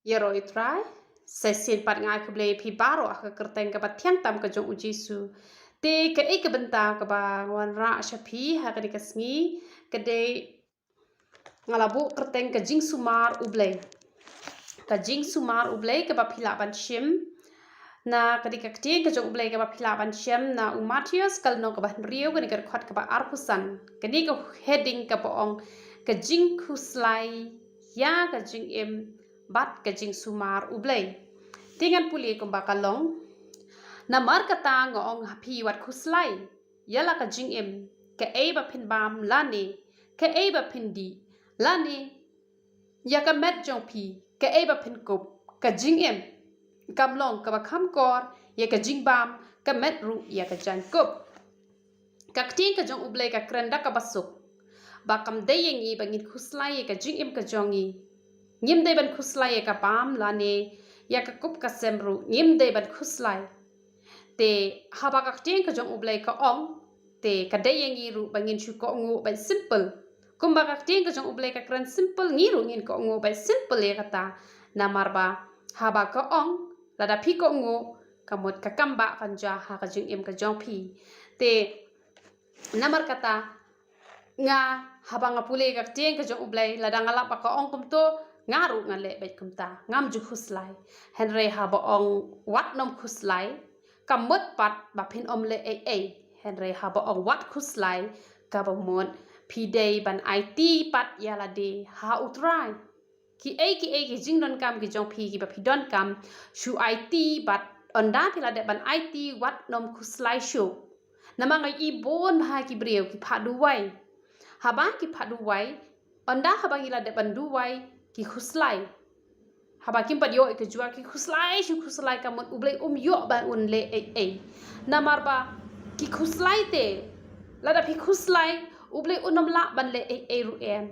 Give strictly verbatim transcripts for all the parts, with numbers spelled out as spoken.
Ïaroh ïa u Trai. Sa shisien pat nga ai khublei ïa phi baroh ha ka kyrteng kaba thiang tam ka jong u Jisu. Te kaei ka bynta kaba nga wanrah sha phi ha kane ka sngi, ka dei nga la buh kyrteng ka jingsumar U Blei. Ka jingsumar U Blei kaba phi lah ban shim na kane ka ktien ka jong U Blei kaba phi lah ban shim na u Mathaios ka lynnong kaba hynriew, kane ka dkhot kaba arphew san. Kane ka heading kaba ong ka jingkhuslai ïa ka jingim bad ka jingsumar U Blei. Te ngan pule kumba ka long. Namar kata nga ong ha phi, wat khuslai ïa la ka jingim, kaei ba phin bam lane kaei ba phin dih, lane ïa ka met jong phi, kaei ba phin kup. Ka jingim kam long kaba kham kor ïa ka jingbam, ka met ruh ïa ka jaiñkup. Ka ktien ka jong U Blei ka kren da kaba suk ba kam dei ïa ngi ba ngin khuslai ïa ka jingim ka jong ngi. Ngim dei ban khuslai ïa ka bam lane ïa ka kup ka sem ruh, ngim dei ban khuslai. Te haba ka ktien ka jong U Blei ka ong, te ka dei ïa ngi ruh ba ngin shu kohnguh beit simple. Kumba ka ktien ka jong U Blei ka kren simple, ngi ruh ngin kohnguh beit simple ïa kata. Namar ba haba ka ong, lada phi kohnguh, ka mut ka kam ba kan jia ha ka jingim ka jong phi. Te namar kata, nga, haba nga pule ka ktien ka jong U Blei, lada nga lap ba ka ong kumto, nga ruh ngan leh beit kumta, ngam ju khuslai. Hynrei haba ong wat nym khuslai, ka mut pat ba phin ym leh ei ei. Hynrei haba ong wat khuslai, kaba mut phi dei ban aiti pat ïa lade ha U Trai. Kiei kiei ki jingdonkam ki jong phi kiba phi donkam, shu aiti bad ynda phi la dep ban aiti, wat nym khuslai shuh. Namar nga ïohi bun bha ki briew ki phah duwai. Haba ki phah duwai, ynda haba ngi la dep ban duwai, ki khuslai. Haba kim pat ïoh ïa ka jua, ki khuslai shu khuslai, ka mut U Blei um ïoh ba un leh ei ei. Namar ba ki khuslai te, lada phi khuslai, U Blei un ym lah ban leh ei ei ruh em.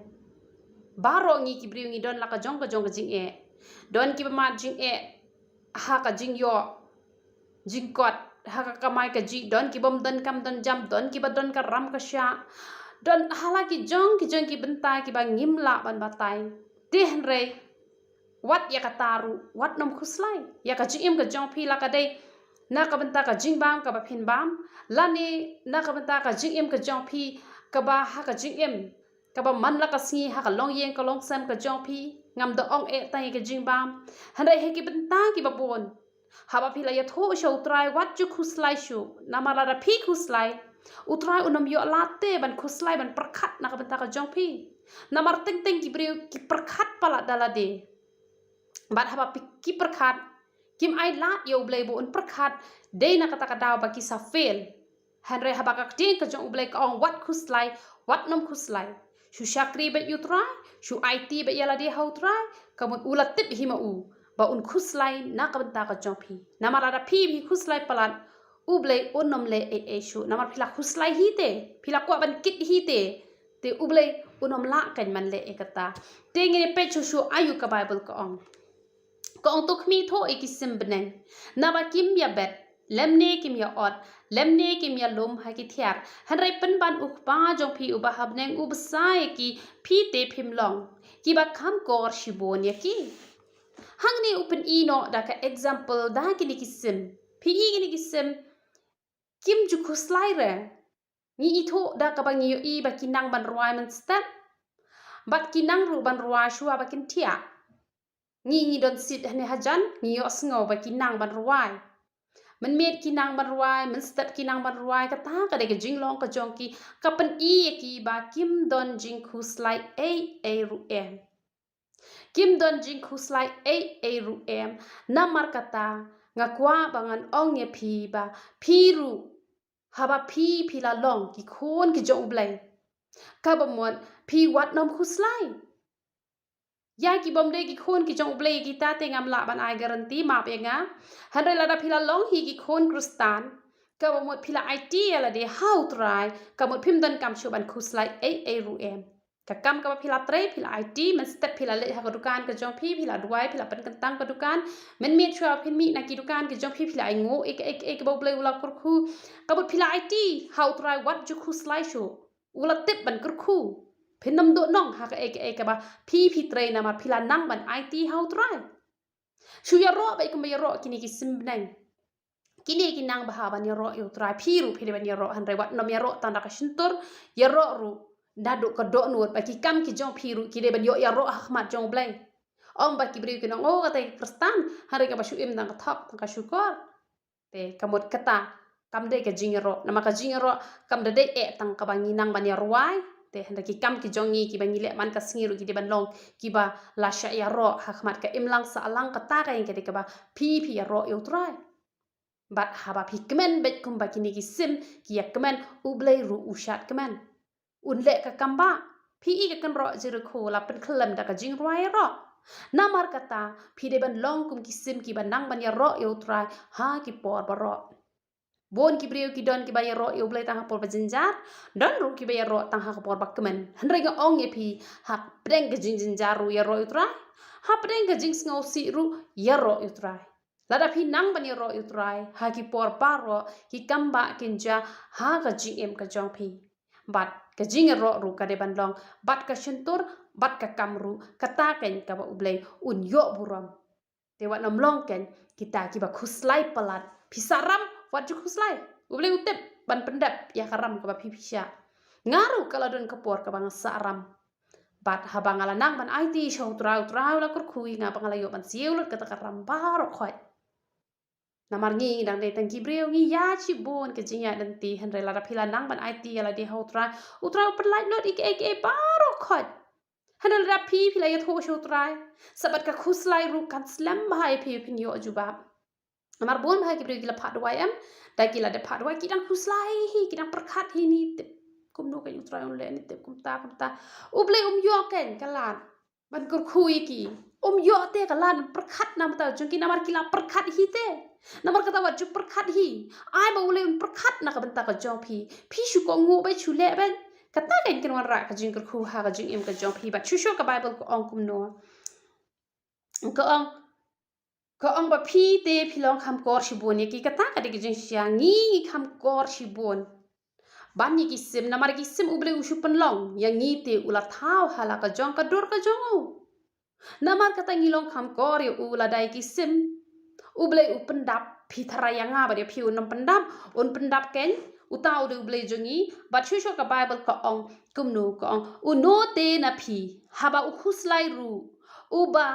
Baroh ngi ki briew ngi don la ka jong ka jong ka jingeh. Don kiba mad jingeh ha ka jingïoh jingkot, ha ka kamai kajih, don kibym don kam don jam, don kiba don ka ram ka shah. Don ha la ki jong ki jong ki bynta kiba ngim lah ban batai. Te hynrei wat ïa kata ruh, wat nym khuslai. Ïa ka jingim ka jong phi, la ka dei na ka bynta ka jingbam kaba phin bam, lane na ka bynta ka jingim ka jong phi kaba ha ka jingim kaba man la ka sngi, ha ka longïing ka longsem ka jong phi, ngam da ong eh tang ïa ka jingbam. Hynrei ha ki bynta kiba bun, haba phi la ïathuh sha U Trai, wat ju khuslai shuh. Namar lada phi khuslai, U Trai un ym ïoh lad te ban khuslai, ban pyrkhat na ka bynta ka jong phi. Namar teng teng ki briew ki pyrkhat palat da lade. Bad haba phi, ki pyrkhat, kim ai lad ïa U Blei ba un pyrkhat, dei na kata ka daw ba ki sa fail. Hynrei haba ka ktien ka jong U Blei ka ong wat khuslai, wat nym khuslai. Shu shakri beit ïa U Trai, shu aiti beit ïa lade ha U Trai, ka mut u la tip hi ma u ba un khuslai na ka bynta ka jong phi. Namar lada phi phi khuslai palat, U Blei un nym leh ei ei shuh. Namar phi la khuslai hi te, phi la kwah ban kit hi te, te U Blei un nym lah kein ban leh ei kata. Te ngin ïa peit shuh shuh aïu ka Baibl ka ong. Ka ong, to khmih, thoh ïa ki sim bneng, naba kim ïa bet, lymne kim ïa ot, lymne kim ïa lum ha ki thiar. Hynrei pynban U Kpa jong phi uba ha bneng u bsa ïa ki, phi te phim long kiba kham kor shibun ïa ki. Hangne u pyni noh da ka example da kine ki sim. Phi i kine ki sim kim ju khuslai re. Ngi ithuh da kaba ngi ïohi ba ki nang ban rwai mynstep, bad ki nang ruh ban rwai shuwa ba kin thiah. Ngi, ngi don sit hane hajan, ngi ïohsngew ba ki nang ban rwai. Mynmiet ki nang ban rwai, mynstep ki nang ban rwai, kata ka dei ka jinglong ka jong ki, ka pyni ïa ki ba kim don jingkhuslai ei ei ruh em. Kim don jingkhuslai ei ei ruh em. Namar kata, nga kwah ba ngan ong ïa phi ba phi ruh, haba phi phi la long ki khun ki jong U Blei, kaba mut phi wat nym khuslai. Ïa kibym dei ki khun ki jong U Blei kita te ngam lah ban ai guarantee, map ïa nga. Hynrei lada phi la long hi ki khun Khristan, kaba mut phi la aiti ïa lade ha U Trai, ka mut phim donkam shuh ban khuslai ei ei ruh em. Ka kam kaba phi la trei, phi la aiti, mynstep phi la leit ha ka dukan ka jong phi, phi la duwai, phi la pynkyntang ka dukan. Mynmiet shuwa phin mih na ki dukan ki jong phi, phi la ainguh ei ei ei kaba U Blei u la kyrkhu. Ka mut phi la aiti ha U Trai, wat ju khuslai shuh. U la tip ban kyrkhu. Phin nym duh nong ha kaei kaei kaba phi phi trei, namar phi la nang ban aiti ha U Trai. Shu ïaroh bad kumba ïaroh kine ki sim bneng. Kine ki nang bha ban ïaroh ïa U Trai, phi ruh phi dei ban ïaroh, hynrei wat nym ïaroh tang da ka shyntur, ïaroh ruh naduh ka dohnud, ba ki kam ki jong phi ruh ki dei ban ïoh ïaroh ha khmat jong U Blei. Ym ba ki briew kin ong, oh, kata ka Khristan, hynrei kaba shu im tang ka thok, tang ka shukor. Te ka mut kata kam dei ka jingïaroh. Namar ka jingïaroh kam da dei eh tang kaba ngi nang ban ïarwai. Te hynrei ki kam ki jong ngi kiba ngi leh man ka sngi ruh ki dei ban long kiba la shah ïaroh ha khmat ka imlang sahlang. Kata ka ïeng ka dei kaba phi phi ïaroh ïa U Trai. Bad haba phi kmen beit kumba kine ki sim ki ïa kmen, U Blei ruh u shad kmen. Un leh ka kam ba phi i ka kynroh Jerikho la pynkhlem da ka jingrwai ïaroh. Namar kata phi dei ban long kum ki sim kiba nang ban ïaroh ïa U Trai ha ki por baroh. Bun ki briew ki don kiba ïaroh ïa U Blei tang ha por ba jynjar, don ruh kiba ïaroh tang ha ka por ba kmen. Hynrei nga ong ïa phi, hapdeng ka jingjynjar ruh ïaroh ïa U Trai, hapdeng ka jingsngewsih ruh ïaroh ïa U Trai. Lada phi nang ban ïaroh ïa U Trai ha ki por baroh, ki kam ba kin jia ha ka jingim ka jong phi. Bad ka jingïaroh ruh ka dei ban long bad ka shyntur, bad ka kam ruh, kata keiñ kaba U Blei un ïoh burom. Te wat nym long keiñ kita kiba khuslai palat. Phi sah ram, wat ju khuslai. U Blei u tip ban pyndep ïa ka ram kaba phi phi shah. Nga ruh ka la don ka por kaba nga sah ram. Bad haba nga la nang ban aiti sha U Trai, U Trai u la kyrkhu ïa nga ba nga la ïoh ban siew lut kata ka ram baroh khoit. Namar ngi ngi dang dei tang ki briew, ngi ïaid shibun ka jingïaid lynti, hynrei lada phi la nang ban aiti ïa lade ha U Trai, U Trai u pynlait lut ïa kiei kiei baroh khoit. Hynrei lada phi phi la ïathuh sha U Trai, sa bad ka khuslai ruh kan slem bha ïa phi, phin ïoh jubab. Namar bun bha ki briew ki la phah duwai, em, da ki la dep phah duwai ki dang khuslai hi, ki dang pyrkhat hi, ni tip kumno keiñ U Trai un leh, ni tip kumta kumta. U Blei um ïoh keiñ ka lad ban kyrkhu ïa ki. Um ïoh te ka lad ban pyrkhat na bynta jong ki, namar ki la pyrkhat hi te. Namar kata wat ju pyrkhat hi. Ai ba U Blei un pyrkhat na ka bynta ka jong phi. Phi shu kohnguh beit, shu leh beit. Kata keiñ kan wanrah ka jingkyrkhu ha ka jingim ka jong phi. Bad shuh shuh ka Baibl ka ong kumno. Ka ong, ka ong ba phi te phi long kham kor shibun ïa ki. Kata ka dei ka jingshisha, ngi ngi kham kor shibun ban ïa ki sim, namar ki sim U Blei u shu pynlong ïa ngi te, u la thaw ha la ka jong ka dur ka jong u. Namar kata ngi long kham kor ïa u, lada ïa ki sim U Blei u pyndap, phi tharai ïa nga bad ïa phi un ym pyndap? Un pyndap keiñ, uta u dei U Blei jong ngi. Bad shuh shuh ka Baibl ka ong kumno, ka ong, uno te na phi haba u khuslai ruh uba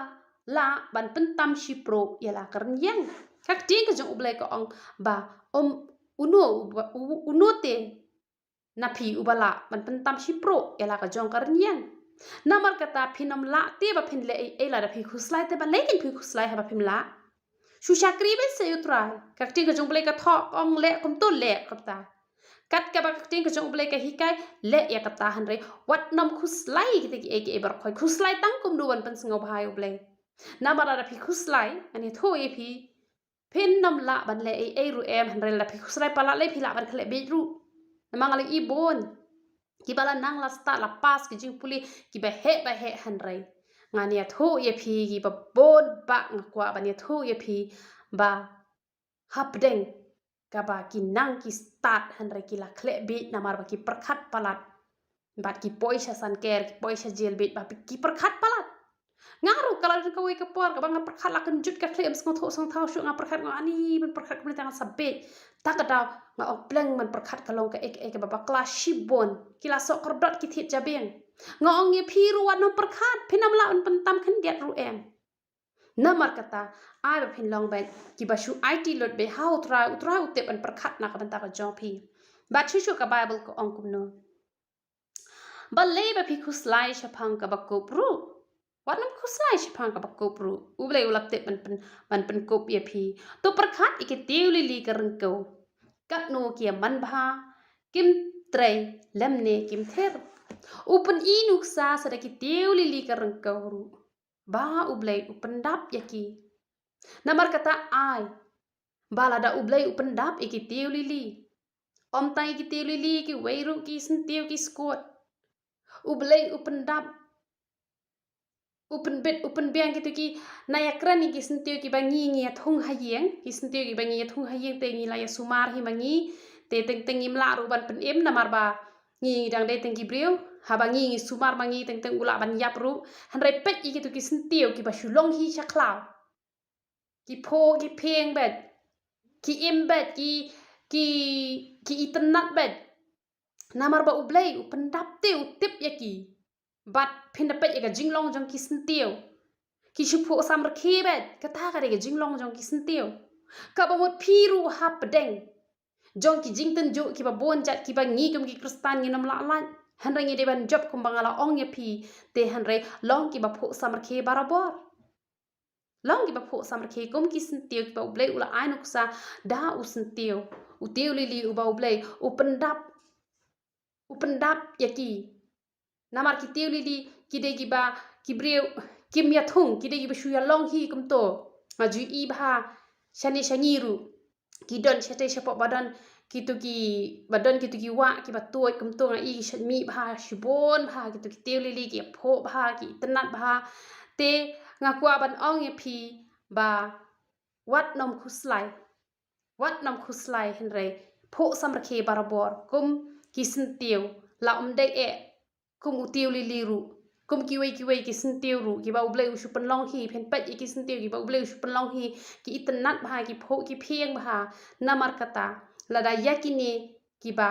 lah ban pyntam shipruh ïa la ka rynïeng. Ka ktien ka jong U Blei ka ong ba, um, uno uba, u-, uno te na phi uba lah ban pyntam shipruh ïa la ka jong ka rynïeng. Namar kata phin ym lah te ba phin leh ei ei lada phi khuslai, te balei keiñ phi khuslai haba phim lah? Shu shakri beit sha U Trai. Ka ktien ka jong U Blei ka thoh, ka ong leh kumto, leh kumta. Kat kaba ka ktien ka jong U Blei ka hikai, leh ïa kata, hynrei wat nym khuslai kita kiei kiei baroh khoit. Khuslai tang kumno ban pynsngewbha ïa U Blei. Namar lada phi khuslai, ngan ïathuh ïa phi, phin nym lah ban leh ei ei ruh em, hynrei lada phi khuslai palat lei phi lah ban khleh bieit ruh. Namar nga la ïohi bun kiba la nang la stad la pass ki jingpule kiba heh ba heh, hynrei ngan ïathuh ïa phi, kiba bun bah nga kwah ban ïathuh ïa phi ba hapdeng kaba ki nang ki stad, hynrei ki la khleh bieit namar ba ki pyrkhat palat. Bad ki poi sha sanker, ki poi sha jel bieit ba ki pyrkhat palat. Nga ruh ka la don kawei ka por kaba nga pyrkhat la kynjut ka khlieh, ym sngewthuh sngewthaw shuh, nga pyrkhat, nga ani ban pyrkhat kumne te ngan sa bieit. Ta ka daw nga ong pleng ban pyrkhat ka long kaei kaei kaba bakla shibun. Ki la soh kyrdot ki thied jabieng. Nga ong ïa phi ruh wat nym pyrkhat, phin ym lah ban pyntam khyndiat ruh em. Namar kata ai ba phin long beit kiba shu aiti lut beit ha U Trai, U Trai u tip ban pyrkhat na ka bynta ka jong phi. Bad shuh shuh ka Baibl ka ong kumno. Balei ba phi khuslai shaphang kaba kup ruh? Wat nym khuslai shaphang kaba kup ruh. U Blei u la tip ban pyn, ban pynkup ïa phi. To pyrkhat ïa ki tiew lili ka ryngkew, katno ki ïa manbha, kim trei lymne kim thir. U pyni nuksa sa da ki tiew lili ka ryngkew ruh ba U Blei u pyndap ïa ki. Namar kata ai ba lada U Blei u pyndap ïa ki tiew lili, ym tang ïa ki tiew lili, kiwei ruh ki syntiew ki skut, U Blei u pyndap, u pynbit, u pynbiang kito ki, na ïakren ïa ki syntiew kiba ngi ngi ïa thung ha ïing, ki syntiew kiba ngi ïa thung ha ïing te ngi la ïa sumar hi ma ngi, te teng teng ngim lah ruh ban pynim namar ba ngi ngi dang dei teng ki briew. Haba ngi ngi sumar ma ngi teng teng u lah ban ïap ruh. Hynrei peit ïa kito ki syntiew kiba shu long hi sha khlaw. ki phuh ki phieng bad, ki im bad, ki, ki, ki itynnad bad. Namar ba U Blei u pyndap te u tip ïa ki. Bad phin da peit ïa ka jinglong jong ki syntiew. Ki shu phuh samrkhie bad, kata ka dei ka jinglong jong ki syntiew. Kaba mut phi ruh hapdeng jong ki jingtynjuh kiba bun jait kiba ngi kum ki Khristan ngin ym lah lait. Hynrei ngi dei ban jop kumba nga la ong ïa phi, te hynrei long kiba phuh samrkhie barabor. Long kiba phuh samrkhie kum ki syntiew kiba U Blei u la ai nuksa da u syntiew. U tiew lili uba U Blei u pyndap, u pyndap ïa ki. Namar ki tiew lili ki dei kiba, ki briew kim ïathung, ki dei kiba shu ïalong hi kumto. Nga ju i bha shane sha ngi ruh. Ki don shatei shapoh ba don kito ki, ba don kito ki wah kiba tuid kumto, nga i ki shait mih bha, shibun bha kito ki tiew lili, ki ïaphuh bha, ki itynnad bha. Te nga kwah ban ong ïa phi ba wat nym khuslai. Wat nym khuslai hynrei phuh samrkhie barabor kum ki syntiew, la ym dei eh kum u tiew lili ruh, kum kiwei kiwei ki syntiew ruh kiba U Blei u shu pynlong hi. Phin peit ïa ki syntiew kiba U Blei u shu pynlong hi, ki itynnad bha, ki phuh ki phieng bha. Namar kata, lada ïa kine kiba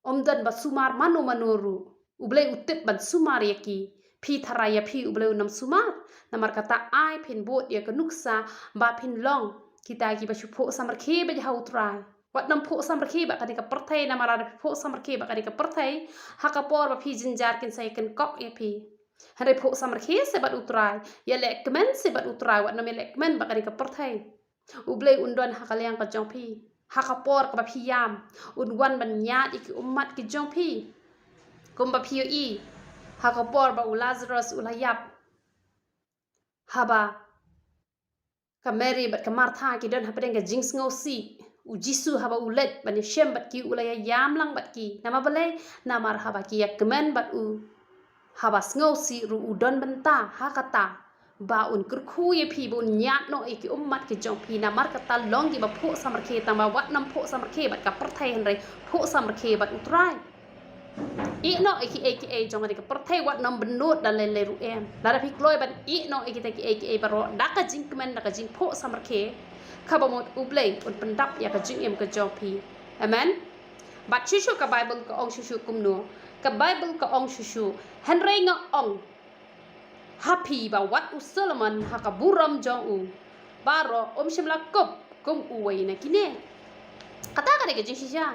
ym don ba sumar mano mano ruh, U Blei u tip ban sumar ïa ki. Phi tharai ïa phi U Blei un ym sumar? Namar kata ai phin bud ïa ka nuksa ba phin long kita kiba shu phuh samrkhie beit ha U Trai. Wat nym phuh samrkhie bad kane ka pyrthei, namar lada phi phuh samrkhie bad kane ka pyrthei, ha ka por ba phi jynjar kin sa ïakynkoh ïa phi. Hynrei phuh samrkhie seh bad U Trai, ïalehkmen seh bad U Trai, wat nym ïalehkmen bad kane ka pyrthei. U Blei un don ha ka liang ka jong phi. Ha ka por kaba phi ïam, un wan ban ñiad ïa ki ummat ki jong phi. Kumba phi ïohi, ha ka por ba u Lazarus u la ïap, haba ka Mary bad ka Martha ki don hapdeng ka jingsngewsih, u Jisu haba u leit ban ïashem bad ki, u la ïa ïam lang bad ki. Namar balei? Namar haba ki ïakmen bad u, haba sngewsih ruh, u don bynta ha kata ba un kyrkhu ïa phi, ba un ñiad noh ïa ki ummat ki jong phi. Namar kata long kiba phuh samrkhie, tang ba wat nym phuh samrkhie bad ka pyrthei, hynrei phuh samrkhie bad U Trai. Ïeh noh ïa kiei kiei jong kane ka pyrthei, wat nym bynnud da lei lei ruh em. Lada phi kloi ban ïeh noh ïa kita kiei kiei baroh da ka jingkmen, da ka jingphuh samrkhie, kaba mut U Blei un pyndap ïa ka jingim ka jong phi. Amen. Bad shuh shuh ka Baibl ka ong shuh shuh kumno? Ka Baibl ka ong shuh shuh, hynrei nga ong ha phi ba wat u Solomon ha ka burom jong u baroh um shym la kup kum uwei na kine. Kata ka dei ka jingshisha.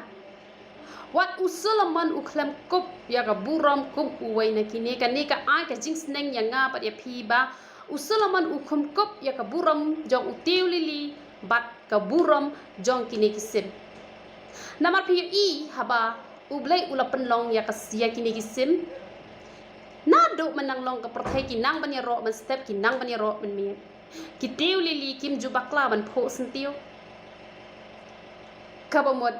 Wat u Solomon u khlem kup ïa ka burom kum uwei na kine. Kane ka ai ka jingsneng ïa nga bad ïa phi ba u Solomon u khlem kup ïa ka burom jong u tiew lili bad ka burom jong kine ki sim. Namar phi ïohi, haba U Blei u la pynlong ïa ka sia kine ki sim, naduh mynta nang long ka pyrthei, ki nang ban ïaroh mynstep, ki nang ban ïaroh mynmiet. Ki tiew lili kim ju bakla ban phuh syntiew. Kaba mut,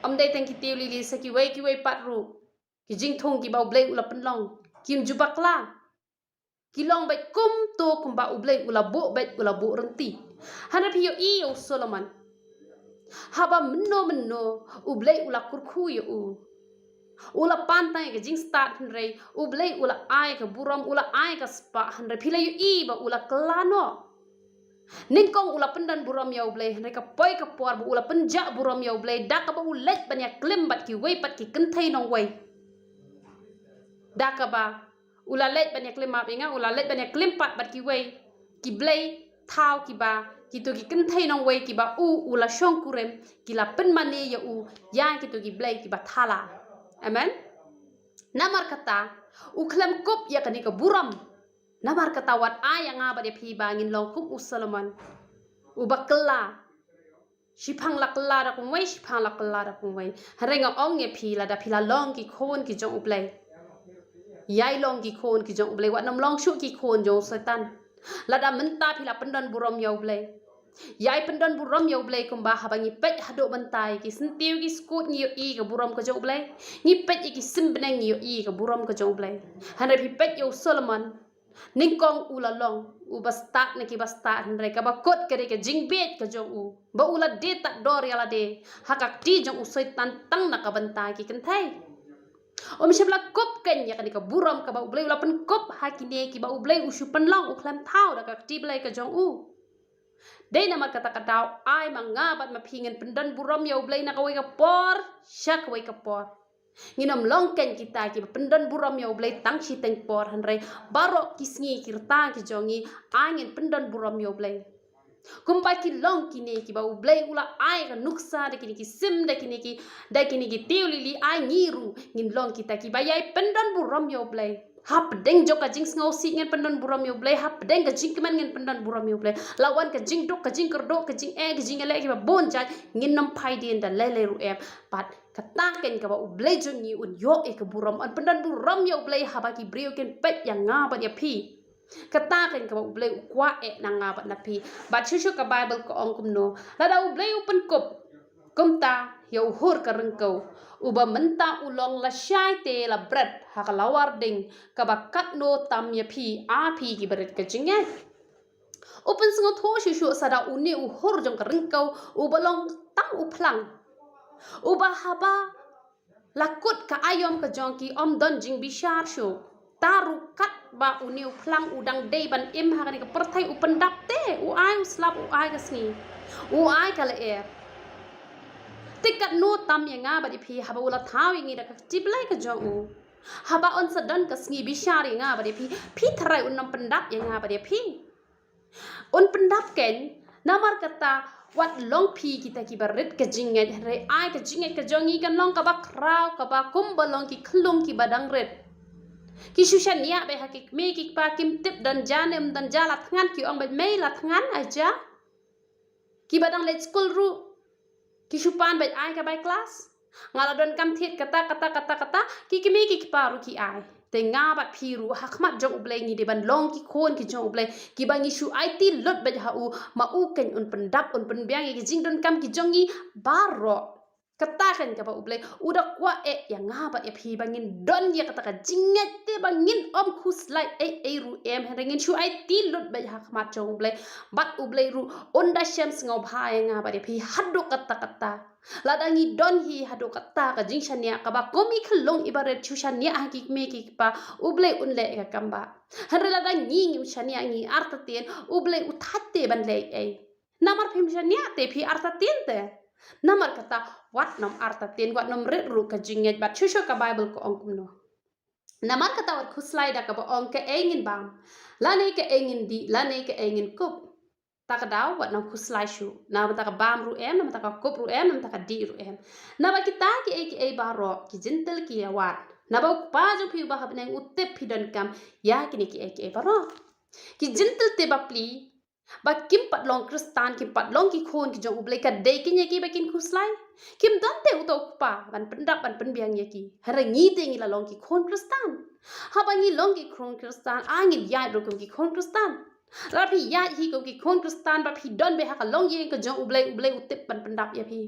ym dei tang ki tiew lili, sa kiwei kiwei pat ruh ki jingthung kiba U Blei u la pynlong, kim ju bakla. Ki long beit kumto kumba U Blei u la buh beit, u la buh rynti. Hynrei phi ïohi ïa u Solomon, haba mynno mynno U Blei u la kyrkhu ïa u, u la pan tang ïa ka jingstad, hynrei U Blei u la ai ka burom, u la ai ka spah, hynrei phi la ïohi ba u la kylla noh. Nyngkong u la pyndon burom ïa U Blei, hynrei ka poi ka por ba u la pynjah burom ïa U Blei da kaba u leit ban ïaklim bad kiwei pat ki kynthei nongwei. Da kaba u la leit ban ïaklim, map ïa nga, u la leit ban ïaklim pat bad kiwei ki blei thaw kiba, kito ki kynthei nongwei kiba u, u la shongkurim, ki la pynmane ïa u ïa kito ki blei kiba thala. Amen. Namar kata, u khlem kup ïa kane ka burom. Namar kata wat ai ïa nga bad ïa phi ba ngin long kum u Solomon, uba kylla. Shiphang la kylla da kumwei, shiphang la kylla da kumwei. Hynrei nga ong ïa phi, lada phi la long ki khun ki jong U Blei, ïai long ki khun ki jong U Blei, wat nym long shuh ki khun jong u Soitan. Lada mynta phi la pyndon burom ïa U Blei, ïai pyndon burom ïa U Blei, kumba haba ngi peit haduh mynta ïa ki syntiew ki skud ngi ïohi ka burom ka jong U Blei. Ngi peit ïa ki sim bneng ngi ïohi ka burom ka jong U Blei. Hynrei phi peit ïa u Solomon, nyngkong u la long uba stad na kiba stad, hynrei kaba kut ka dei ka jingbieit ka jong u, ba u la die tad dor ïa lade ha ka kti jong u Soitan tang na ka bynta ki kynthei. Um shym la kup keiñ ïa kane ka burom kaba U Blei u la pynkup ha kine kiba U Blei u shu pynlong, u khlem thaw da ka kti blei ka jong u. Dei namar kata ka daw ai ma nga bad ma phi ngin pyndon burom ïa U Blei na kawei ka por sha kawei ka por. Ngin ym long kein kita kiba pyndon burom ïa U Blei tang shiteng por, hynrei baroh ki sngi ki rta ki jong ngi ai ngin pyndon burom ïa U Blei. Kumba ki long kine kiba U Blei u la ai ka nuksa da kine ki sim, da kine ki, da kine ki tiew lili, ai ngi ruh ngin long kita kiba ïai pyndon burom ïa U Blei. Hapdeng jong ka jingsngewsih ngin pyndon burom ïa U Blei, hapdeng ka jingkmen ngin pyndon burom ïa U Blei. La wan ka jingduk, ka jingkyrduh, ka jingeh, ka jingeh leh kiba bun jait, ngin ym phai dien da lei lei ruh em. Bad kata kein kaba U Blei jong ngi un ïoh ïa ka burom, yn pyndon burom ïa U Blei haba ki briew kin peit ïa nga bad ïa phi. Kata kein kaba U Blei u kwah eh na nga bad na phi. Bad shuh shuh ka Baibl ka ong kumno, lada U Blei u pynkup kumta ïa u hur ka ryngkew, uba mynta u long lashai te la bret ha ka lawar ding, kaba katno tam ïa phi, a phi kiba rit ka jingngeit. U pynsngewthuh shuh shuh sa da une u hur jong ka ryngkew, uba long tang u phlang, uba haba la kut ka aïom ka jong ki ym don jingbishar shuh. Te ruh katba une u phlang u dang dei ban im ha kane ka pyrthei, u pyndap te, u ai u slap, u ai ka sngi, u ai ka lyer. Te katno tam ïa nga bad ïa phi haba u la thaw ïa ngi da ka kti Blei ka jong u. Haba yn sa don ka sngi bishar ïa nga bad ïa phi, phi Trai un ym pyndap ïa nga bad ïa phi? Un pyndap kein. Namar kata, wat long phi kita kiba rit ka jingngeit, hynrei ai ka jingngeit ka jong ngi kan long kaba khraw, kaba kumba long ki khyllung kiba dang rit. Ki shu shaniah beit ha ki kmie ki kpa, kim tip don ja ne ym don ja, la thngan ki ong beit, mei, la thngan, ai ja. Kiba dang leit skul ruh ki shu pan beit ai ka bai klas. Nga la donkam thied kata, kata, kata, kata, ki kmie ki kpa ruh ki ai. Te nga bad phi ruh ha khmat jong U Blei ngi dei ban long ki khun ki jong U Blei, kiba ngi shu aiti lut beit ha u, ma u kein un pyndap, un pynbiang ïa ki jingdonkam ki jong ngi baroh. Kata kein kaba U Blei u da kwah eh ïa nga bad ïa phi, ba ngin don ïa kata ka jingngeit te ba ngin ym khuslai ei ei ruh em, hynrei ngin shu aiti lut beit ha khmat jong U Blei. Bad U Blei ruh un da shem sngewbha ïa nga bad ïa phi haduh katta katta. Lada ngi don hi haduh katta ka jingshaniah, kaba kum i khyllung iba rit shu shaniah ha ki kmie ki kpa, U Blei un leh ïa ka kam ba. Hynrei lada ngi ngim shaniah, ngi artatien, U Blei u thait te ban leh ei. Namar phim shaniah te phi artatien te. Namar kata, wat nym artatien, wat nym rit ruh ka jingngeit, bad shuh shuh ka Baibl ka ong kumno. Namar kata wat khuslai da kaba ong kaei ngin bam, lane kaei ngin dih, lane kaei ngin kup. Ta ka daw wat nym khuslai shuh na bynta ka bam ruh em, na bynta ka kup ruh em, na bynta ka dih ruh em. Naba kita kiei kiei baroh ki jentil ki ïa wad. Naba U Kpa jong phi uba ha bneng u tip phi donkam ïa kine kiei kiei baroh. Ki jentil te bapli, ba kim pat long Khristan, kim pat long ki khun ki jong U Blei, ka dei kein ïa ki ba kin khuslai? Kim don te uta U Kpa ban pyndap, ban pynbiang ïa ki? Hynrei ngi te ngi la long ki khun Khristan. Haba ngi long ki khun Khristan, a ngin ïaid ruh kum ki khun Khristan. Lada phi ïaid hi kum ki khun Khristan, ba phi don beit ha ka longïing ka jong U Blei, U Blei u tip ban pyndap ïa phi.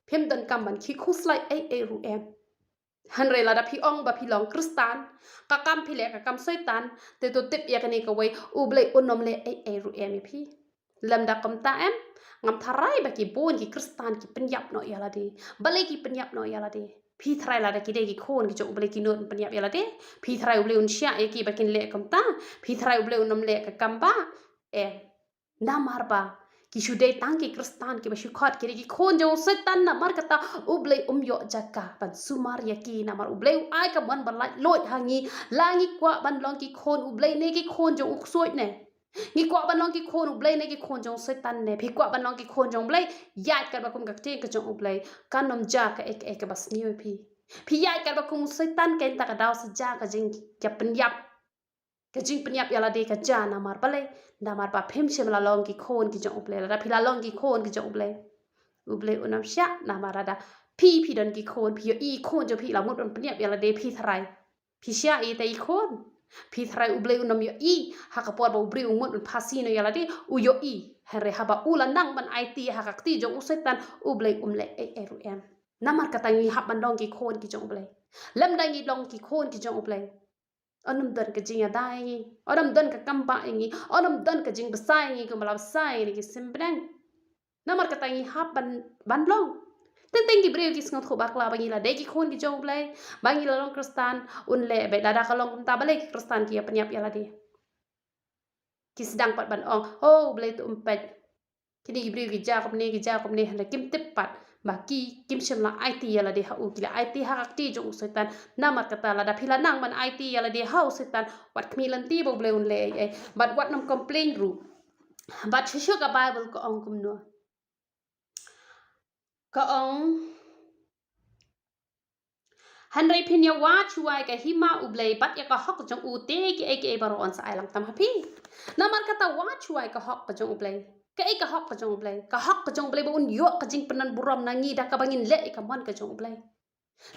Phim donkam ban ki khuslai ei ei ruh em. Hynrei lada phi ong ba phi long Khristan, ka kam phi leh ka kam Soitan, te to tip ïa kane kawei, U Blei un ym leh ei ei ruh em ïa phi. Lymda kumta em, ngam tharai ba ki bun ki Khristan ki pynïap noh ïa lade. Balei ki pynïap noh ïa lade? Phi tharai lada ki dei ki khun ki jong U Blei ki nud pynïap ïa lade? Phi tharai U Blei un shah ïa ki ba kin leh kumta? Phi tharai U Blei un ym leh ka kam ba? Em. Namar ba ki shu dei tang ki Khristan kiba shu khot ki dei ki khun jong u Soitan, namar kata U Blei um ïoh jaka ban sumar ïa ki. Namar U Blei u ai ka mon ba laitluid ha ngi, la ngi kwah ban long ki khun U Blei ne ki khun jong u ksuid ne. Ngi kwah ban long ki khun U Blei ne ki khun jong u Soitan ne. Phi kwah ban long ki khun jong U Blei, ïaid katba kum ka ktien ka jong U Blei. Kan ym jia kaei kaei kaba sniew ïa phi. Phi ïaid katba kum u Soitan, kein ta ka daw sa jia ka jingïap pynïap. Ka jingpynïap ïa lade ka jia. Namar balei? Namar ba phim shym la long ki khun ki jong U Blei. Lada phi la long ki khun ki jong U Blei, U Blei un ym shah. Namar lada phi, phi don ki khun, phi ïohi i khun jong phi la mut ban pynïap ïa lade, phi tharai phi shah ïa ita i khun? Phi tharai U Blei un ym ïohi ha ka por ba u briew u mut ban phasi noh ïa lade? U ïohi. Hynrei haba u la nang ban aiti ha ka kti jong u Soitan, U Blei um leh ei ei ruh em. Namar kata ngi hap ban long ki khun ki jong U Blei. Lymda ngi long ki khun ki jong U Blei, yn ym don ka jingïada ïa ngi, yn ym don ka kam ba ïa ngi, yn ym don ka jingbsa ïa ngi kumba la bsa ïa ngi ki sim bneng. Namar kata ngi hap ban, ban long. Teng teng ki briew ki sngewthuh bakla ba ngi la dei ki khun ki jong U Blei, ba ngi la long Khristan, un leh beit. Lada ka long kumta, balei ki Khristan ki ïa pynïap ïa lade? Ki sdang pat ban ong, oh, U Blei to um peit. Kine ki briew ki ja kumne, ki ja kumne, hynrei kim tip pat ba ki kim shym la aiti ïa lade ha u, ki la aiti ha ka kti jong u Soitan. Namar kata lada phi la nang ban aiti ïa lade ha u Soitan, wat khmih lynti ba U Blei un leh ei ei. Bad wat nym complain ruh. Bad shisha ka Bible ka ong kumno? Ka ong, hynrei phin ïa wad shuwa ïa ka hima U Blei bad ïa ka hok jong u, te kiei kiei baroh yn sa ai lang tam ha phi. Namar kata wad shuwa ïa ka hok ka jong U Blei. Kaei ka hok ka jong U Blei? Ka hok ka jong U Blei ba un ïoh ka jingpynban burom na ngi da kaba ngin leh ïa ka mon ka jong U Blei.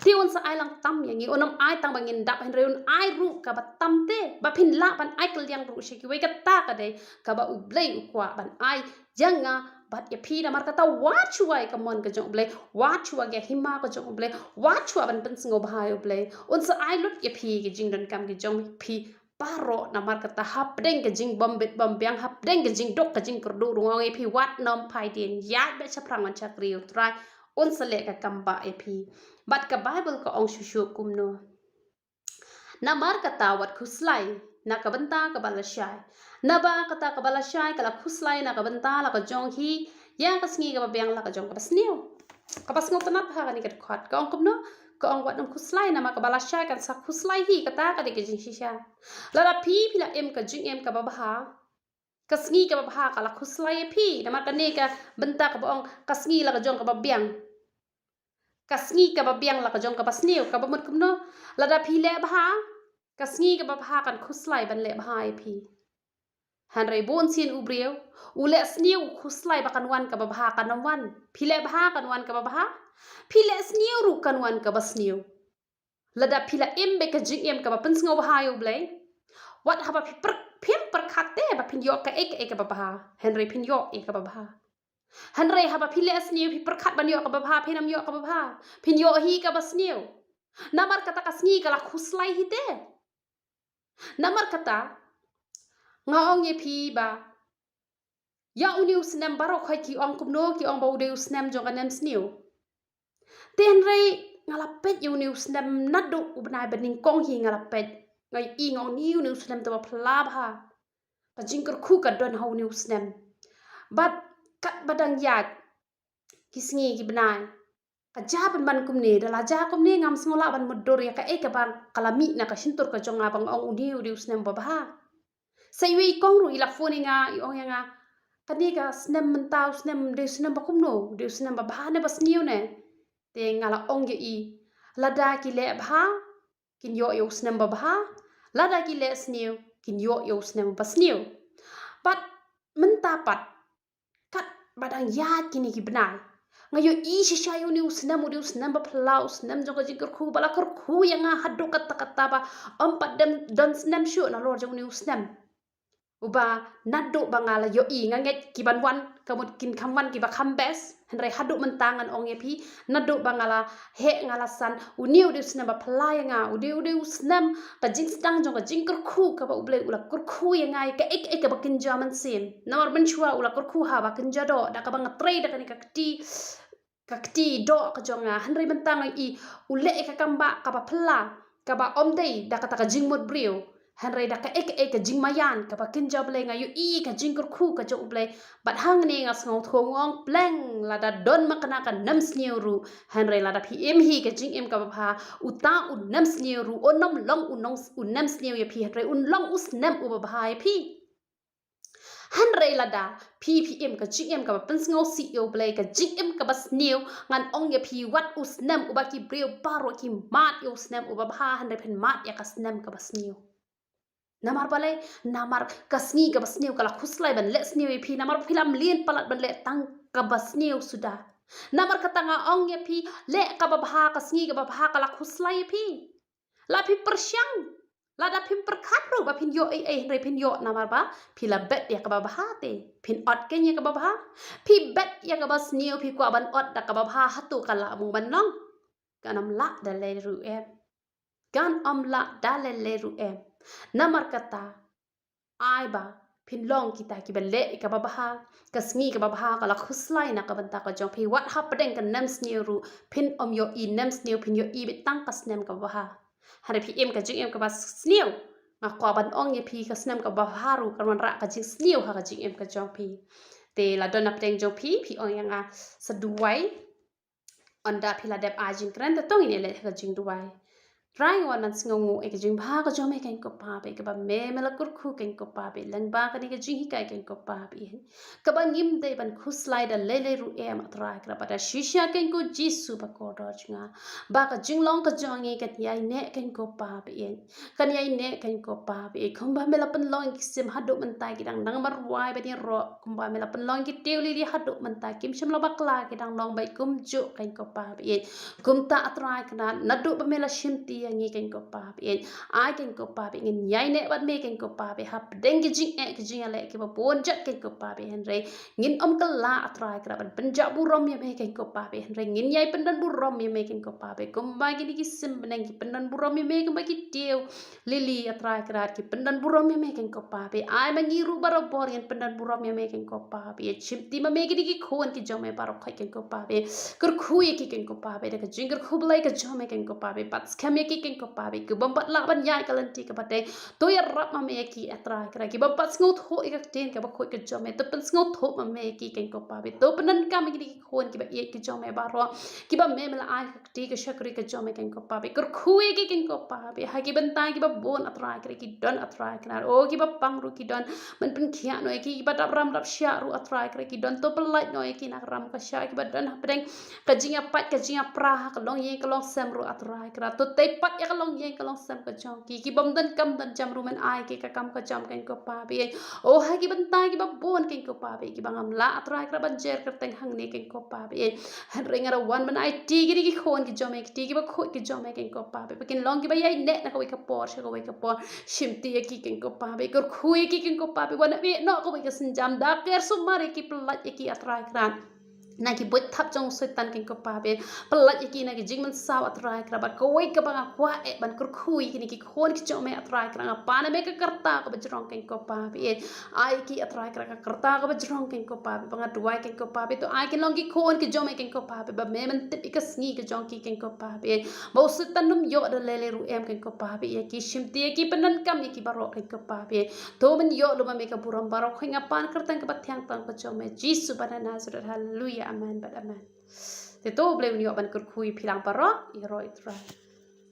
Te un sa ai lang tam ïa ngi, un ym ai tang ba ngin dap, hynrei un ai ruh kaba tam te ba phin lah ban ai kylliang ruh sha kiwei. Kata ka dei kaba U Blei u kwah ban ai ïa nga bad ïa phi. Namar kata wad shuwa ïa ka mon ka jong U Blei, wad shuwa ïa ka hima ka jong U Blei, wad shuwa ban pynsngewbha ïa U Blei. Un sa ai lut ïa phi ki jingdonkam ki jong phi baroh. Namar kata hapdeng ka jingbym bit bym biang, hapdeng ka jingduk ka jingkyrduh ruh nga ong ïa phi, wat nym phai dien, ïaid beit shaphrang ban shakri ïa U Trai, un sa leh ka kam ba ïa phi. Bad ka Bible ka ong shuh shuh kumno? Namar kata wat khuslai na ka bynta kaba lashai. Naba kata kaba lashai ka la khuslai na ka bynta la ka jong hi ïa ka sngi kaba biang la ka jong kaba sniew. Kaba sngewtynnat ha kane ka dkhot ka ong kumno? Ka ong wat nym khuslai, namar kaba lashai kan sa khuslai hi. Kata ka dei ka jingshisha. Lada phi phi la im ka jingim kaba bha, ka sngi kaba bha ka la khuslai ïa phi. Namar kane ka bynta kaba ong ka sngi la ka jong kaba biang. Ka sngi kaba biang la ka jong kaba sniew, kaba mut kumno? Lada phi leh bha, ka sngi kaba bha kan khuslai ban leh bha ïa phi. Hynrei bun sien u briew u leh sniew u khuslai ba kan wan kaba bha, kan ym wan. Phi leh bha kan wan kaba bha. Phi leh sniew ruh kan wan kaba sniew. Lada phi la im beit ka jingim kaba pynsngewbha ïa U Blei, wat haba phi pyrkhat, phim pyrkhat te ba phin ïoh kaei kaei kaba bha, hynrei phin ïoh ïa kaba bha. Hynrei haba phi leh sniew phi pyrkhat ban ïoh kaba bha, phin ym ïoh kaba bha, phin ïoh hi kaba sniew. Namar kata ka sngi ka la khuslai hi te. Namar kata nga ong ïa phi ba ïa une u snem baroh khoit ki ong kumno, ki ong ba u dei u snem jong ka nemsniew. Te hynrei nga la peit ïa une u snem naduh u bnai banyngkong hi nga la peit. Nga ïohi nga ong une u snem te ba phylla bha. Ka jingkyrkhu ka don ha une u snem. Bad katba dang ïaid ki sngi ki bnai, ka jia pynban kumne, da la jia kumne ngam sngew lah ban mutdur ïa kaei kaba ka la mih na ka shyntur ka jong nga ba nga ong une u dei u snem ba bha. Sa iwei i kong ruh i la phone ïa nga, i ong ïa nga, kane ka snem mynta u snem dei u snem ba kumno, dei u snem ba bha ne ba sniew ne? Te nga la ong ïa i, lada ki leh bha kin ïoh ïa u snem ba bha, lada ki leh sniew kin ïoh ïa u snem ba sniew. Bad mynta pat katba dang ïaid kine ki bnai, nga ïohi shisha ïa une u snem, u dei u snem ba phylla, u snem jong ka jingkyrkhu ba la kyrkhu ïa nga haduh katta katta ba ym pat dem don snem shuh nalor jong une u snem. Uba naduh ba nga la ïohi, nga ngeit ki ban wan ka mut kin kham wan kiba kham best. Hynrei haduh mynta ngan ong ïa phi, naduh ba nga la heh nga la san, une u dei u snem ba phylla ïa nga, u dei, u dei u snem ka jingsdang jong ka jingkyrkhu kaba U Blei u la kyrkhu ïa nga ïa kaei kaei kaba kynja mynsiem. Namar mynshuwa u la kyrkhu ha ba kynja doh da kaba nga trei da kane ka kti, ka kti doh ka jong nga. Hynrei mynta nga ïohi u leh ïa ka kam ba kaba phylla, kaba ym dei da kata ka jingmut briew. Hynrei da kaei kaei ka jingmaïan kaba kynja Blei, nga ïohi ka jingkyrkhu ka jong U Blei. Bad hangne nga sngewthuh, nga ong pleng, lada don ma kane ka nemsniew ruh, hynrei lada phi im hi ka jingim kaba bha, uta u nemsniew ruh un ym long u nong, u nemsniew ïa phi, hynrei un long u snem uba bha ïa phi. Hynrei lada phi phi im ka jingim kaba pynsngewsih ïa U Blei, ka jingim kaba sniew, ngan ong ïa phi, wat u snem uba ki briew baroh ki mad ïa u snem uba bha, hynrei phin mad ïa ka snem kaba sniew. Namar balei? Namar ka sngi kaba sniew ka la khuslai ban leh sniew ïa phi, namar phi la mlien palat ban leh tang kaba sniew suda. Namar kata nga ong ïa phi, leh kaba bha, ka sngi kaba bha ka la khuslai ïa phi. La phi pyrshang, lada phim pyrkhat ruh ba phin ïoh ei ei, hynrei phin ïoh namar ba phi la bet ïa kaba bha te. Phin ot kein ïa kaba bha. Phi bet ïa kaba sniew, phi kwah ban ot da kaba bha, hato ka lah mo ban long? Kan ym lah da lei ruh em. Kan ym lah da lei lei ruh em. Namar kata, ai ba phin long kita kiba leh ïa kaba bha. Ka sngi kaba bha ka la khuslai na ka bynta ka jong phi. Wat hapdeng ka nemsniew ruh phin ym ïohi nemsniew, phin ïohi beit tang ka snem kaba bha. Hynrei phi im ka jingim kaba sniew, nga kwah ban ong ïa phi, ka snem kaba bha ruh kan wanrah ka jingsniew ha ka jingim ka jong phi. Te la don na pdeng jong phi, phi ong ïa nga sa duwai. Ynda phi la dep ai jingkren, te to ngin ïa leit ha ka jingduwai. Trai, nga wan ban sngewnguh ïa ka jingbha ka jong me keiñ ko Pa Blei, kaba me, me la kyrkhu keiñ ko Pa Blei, lyngba kane ka jinghikai keiñ ko Pa Blei. Kaba ngim dei ban khuslai da lei lei ruh em, A Trai Kynrad, bad da shisha keiñ ko Jisu ba kordor jong nga, ba ka jinglong ka jong ngi kan ïaineh keiñ ko Pa Blei. Kan ïaineh keiñ ko Pa Blei, kumba me la pynlong ïa ki sim haduh mynta ki dang nang marwai ban ïaroh, kumba me la pynlong ïa ki tiew lili haduh mynta kim shym la bakla, ki dang long beit kumjuh keiñ ko Pa Blei. Kumta A Trai Kynrad, naduh ba me la shimti ïa ngi keiñ ko Pa Blei, ai keiñ ko Pa Blei, ngin ïaineh bad me keiñ ko Pa Blei hapdeng ki jingeh ki jingïaleh kiba bun jait keiñ ko Pa Blei, hynrei ngin ym kylla, A Trai Kynrad, ban pynjah burom ïa me keiñ ko Pa Blei, hynrei ngin ïai pyndon burom ïa me keiñ ko Pa Blei, kumba kine ki sim bneng ki pyndon burom ïa me, kumba ki tiew lili, A Trai Kynrad, ki pyndon burom ïa me keiñ ko Pa Blei. Ai ma ngi ruh barabor ngin pyndon burom ïa me keiñ ko Pa Blei. Shimti ma me kine ki khun ki jong me baroh khoit keiñ ko Pa Blei. Kyrkhu ïa ki keiñ ko Pa Blei da ka jingkyrkhu Blei ka jong me keiñ ko Pa Blei. Bat skhem ïa ki keiñ ko Pa Blei, ki bym pat lah ban ïaid ka lynti kaba dei. To ïarap ma me ïa ki, A Trai Kynrad, ki bym pat sngewthuh ïa ka ktien kaba khuid ka jong me. To pynsngewthuh ma me ïa ki keiñ ko Pa Blei. To pyndonkam ïa kine ki khun kiba ïeit ki jong me baroh, kiba me, me la ai ka kti ka shakri ka jong me keiñ ko Pa Blei. Kyrkhu ïa ki keiñ ko Pa Blei. Ha ki bynta kiba bun, A Trai Kynrad, ki don, A Trai Kynrad, o, kiba pang ruh ki don ban pynkhiah noh ïa ki, kiba dap ram dap shah ruh, A Trai Kynrad, ki don. To pyllait noh ïa ki na ka ram ka shah, kiba don hapdeng ka jingïapait ka jingïapra ha ka longïing ka longsem ruh, A Trai Kynrad. To tei pat ïa ka longïing ka longsem ka jong ki, ki bym don kam don jam ruh, men ai ki ka kam ka jam keiñ ko Pa Blei. O, ha ki bynta kiba bun keiñ ko Pa Blei, kiba ngam lah, A Trai Kynrad, ban jer kyrteng hangne keiñ ko Pa Blei, hynrei nga da wan ban aiti kine ki khun ki jong me, kti kiba khuid ki jong me keiñ ko Pa Blei, ba kin long kiba ïaineh na kawei ka por sha kawei ka por. Shimti ïa ki keiñ ko Pa Blei, kyrkhu ïa ki keiñ ko Pa Blei, wan ap ïeh noh kawei ka sienjam, da ker sumar ïa ki, pyllait ïa ki, A Trai Kynrad, na ki buit thap jong u Soitan keiñ ko Pa Blei. Pyllait ïa ki na ki jingmynsaw, A Trai Kynrad, ba kawei kaba nga kwah eh ban kyrkhu ïa kine ki khun ki jong me, A Trai Kynrad, nga pan na me ka kyrta kaba jrong keiñ ko Pa Blei. Ai ki, A Trai Kynrad, ka kyrta kaba jrong keiñ ko Pa Blei, ba nga duwai keiñ ko Pa Blei, to ai kin long ki khun ki jong me keiñ ko Pa Blei, ba me men tip ïa ka sngi ka jong ki keiñ ko Pa Blei, ba u Soitan um ïoh da lei lei ruh em keiñ ko Pa Blei ïa ki. Shimti ïa ki, pyndonkam ïa ki baroh keiñ ko Pa Blei. To men ïoh lum ma me ka burom baroh, khuid nga pan kyrteng kaba thiang tam ka jong me, Jisu ba na Nasareth. Haleluya, amen bad amen. Te to Blei un ïoh ban kyrkhu ïa phi lang baroh, ïaroh, A Trai.